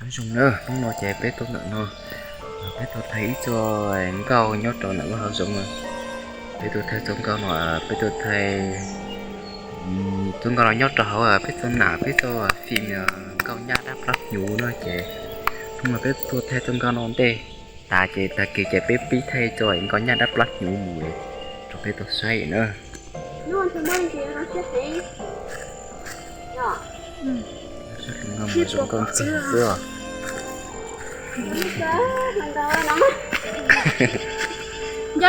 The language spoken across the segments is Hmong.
Nyob zoo na, hnub no ces peb tuaj ntawm no, peb tuaj thaij ib txoj nkauj nyob rau ntawm lub hav zoov. Peb tuaj thaij txoj nkauj no, peb tuaj thaij txoj nkauj no nyob rau hauv peb txoj nam, peb txoj fim nkauj nyab dab plab hnyuv no ces hnub no peb tuaj thaij txoj nkauj no ntej tas ces tag kis ces peb pib thaij txoj nkauj nyab dab plab hnyuv mus rau peb tau saib na. Nco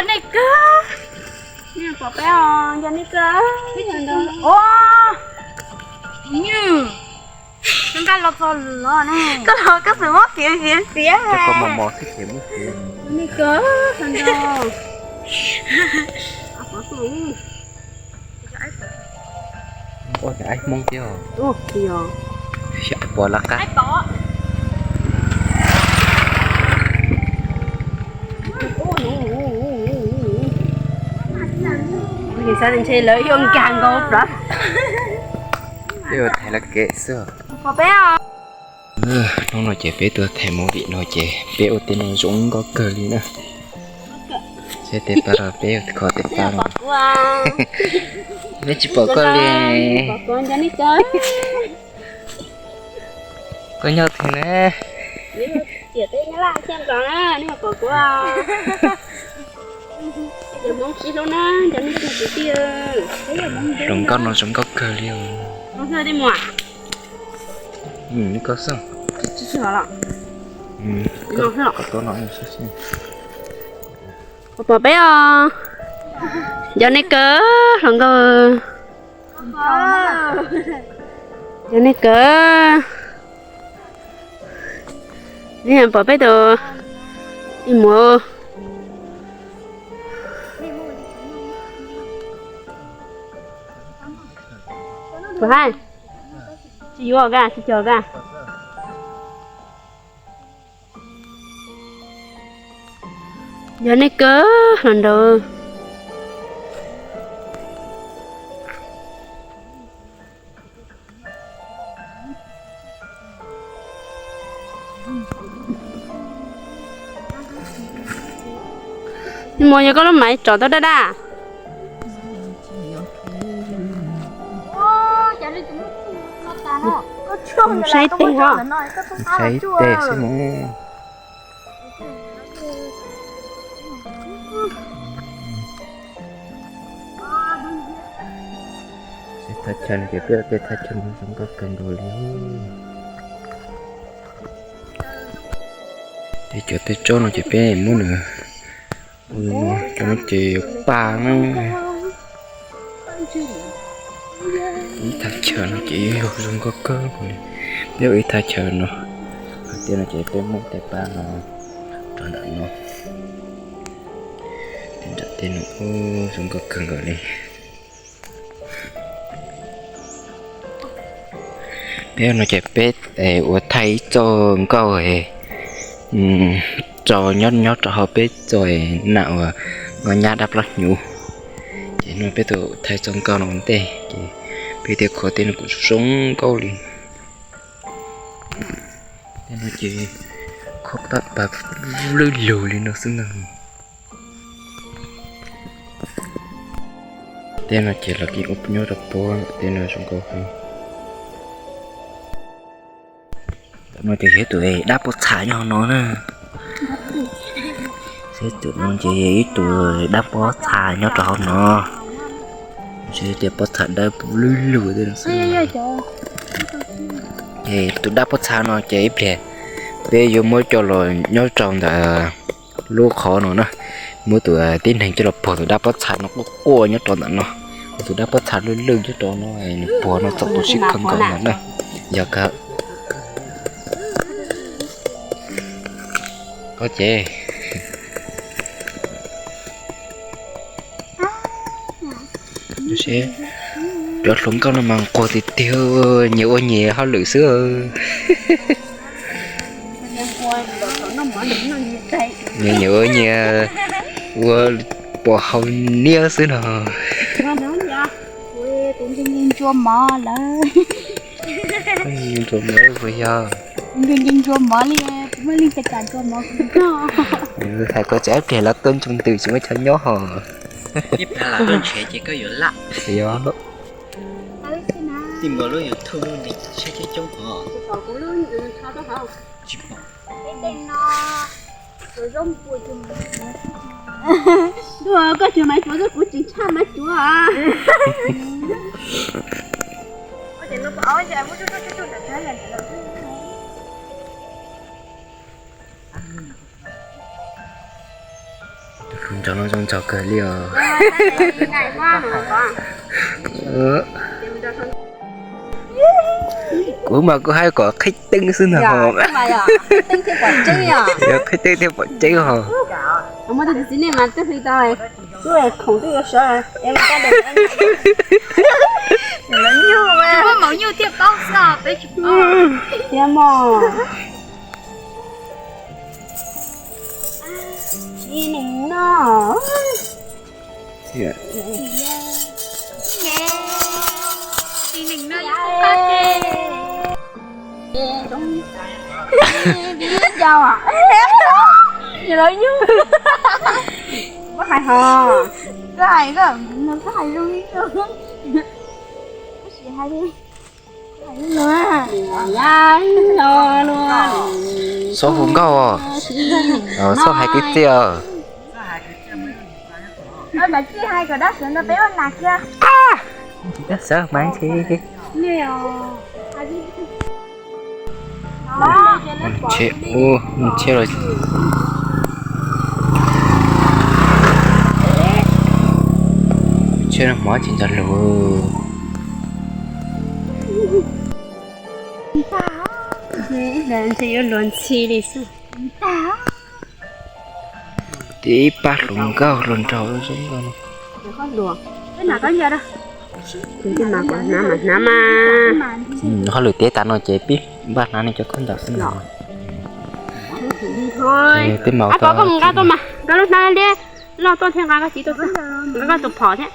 nej kawg, nco nej kawg, nco nej kawg. Koj los koj txawm muab fiav fiav fiav. Koj mos mos xwb ces muab fiav. Nco nej kawg, nco. Ua cov aib Hmoob thiab. Xyov pom lawv qab. Xav tias ntshe lawv yuav nkag nkaus plaws. Peb ua thaij lawv kev xwb. Peb os. Hnub no ces peb tuaj thaij movie no ces peb ua tej no zoo nkauj kawg li na. Saib tej pab rau peb kho tej pab no. Peb tsis pom koj li. Koj nyob twg ne? Zoo nkauj no zoo nkauj kawg li os. Koj xwb. Pom peb os. Nco nej kawg hluas nkauj. Nco nej kawg. Nej pom peb tus ib muam. Puas hais? Tsis yuav koj, tsis cog koj. Yog nej kawg hluas nraug. Muam, yog koj lub maiv tsom tau daj daj. Saib tes ho. Saib tes xwb mus. Tej thaj chaw no ces peb ua tej thaj chaw no zoo nkauj kawg nkaus li. Tej cov tej tsob no ces peb muab nws ua no, cov no ces yuav paj na. Ib thaj chaw no ces yog zoo nkauj kawg. Peb ua ib thaj chaw no, tej no ces peb muab tej paj no rau ntawm no. Tej nram tej no zoo nkauj kawg nkaus li. Peb no ces peb ua thaij ib txoj nkauj rau nyob nyob rau hauv peb txoj nam uas nkauj nyab dab plaub hnyuv. Ces no peb tus thaij txoj nkauj no ua ntej ces peb tej qhov tej no kuj zoo nkauj li. Tej no ces khob paj pas lwj lug li no xwb ntag. Tej no ces los kev ua nyob rau pob, tej no zoo nkauj heev. Tam no ces yog ib tug dab pob txha nyob hauv no na. Saib tus no ces yog ib tug dab pob txha nyob rau hauv no. Saib tias pob txha dawb paug lwj lug tej no xwb. Ces tus dab pob txha no ces ib pliag peb yuav muab coj los nyob rau ntawm lub qhov no na, muab tus tib neeg coj los puag tus dab pob txha no quaj quaj nyob rau ntawm no, tus dab pob txha lwj lwj nyob rau no, nws puag no txaus tu siab kawg nkaus ntawm na. Yog kawg. Koj ces cov hluas nkauj no mas nquag tiag tiag, nyias ua nyias hauj lwm xwb. Nyias nyias ua nyias, ua pom hau niab xwb no. Ntsuag mov lawm puas yog? Nkees nkees ntsuas mov li, muaj leej twg kam ntsuas mov kuv noj. Hais koj tseem ib pliag los tuaj ntsoo ntws tsis muaj chaw nyob hos. Ib pliag los tuaj nrhiav ces koj yuav laj. Yog. Tij npua lub YouTube lub ntees saib coob coob hos. Tsis pom. Ntuj, koj tsis maiv cuav xwb, kuv tseem tshaj maiv cuav. Tus hluas nraug no zoo nraug kawg li os. Kuv mas kuv hais kom qhib teeb xwb ntag hos. Yog qhib teeb thiaj pom tseeb hos. Muaj tus txiv neej mas twb hais tau, twb khoom twb yuav sawv. Muaj maum nyuj thiaj paub xwb os, peb tsis paub. Thiab mog. Txiv neej no. Txiv neej no yog koj ces. Yog lawv nyuj. Koj hais hos. Koj hais, koj hais zoo li koj. Txhob hu nkauj os. Txhob hais kwv txhiaj os. Txij hais kom dab xwv no peb ua nas kiag. Dab xwv mas ntshe. Tsheb, tsheb los. Tsheb no hmov tsis nrog luag. Ntshe yuav luag ntxhi li xwb. Tib pab hluas nkauj hluas nraug zoo nkauj no. Hnav mas hnav mas. Hauj lwm tiav tas no ces pib npaj hnav nej cov khaub ncaws xwb no. Peb mam koj nqa tuaj mas, koj lub hnab liab loj tuaj thiab nqa koj txiv tuaj xwb, nqa koj tus phom thiab.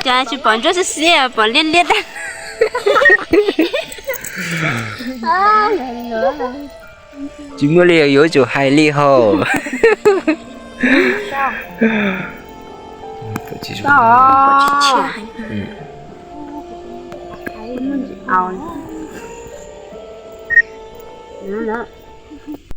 Cas tsis pom ntsuab xwb xwb, pom liab liab tag. Tsis muaj li yuav tsum hais li hos.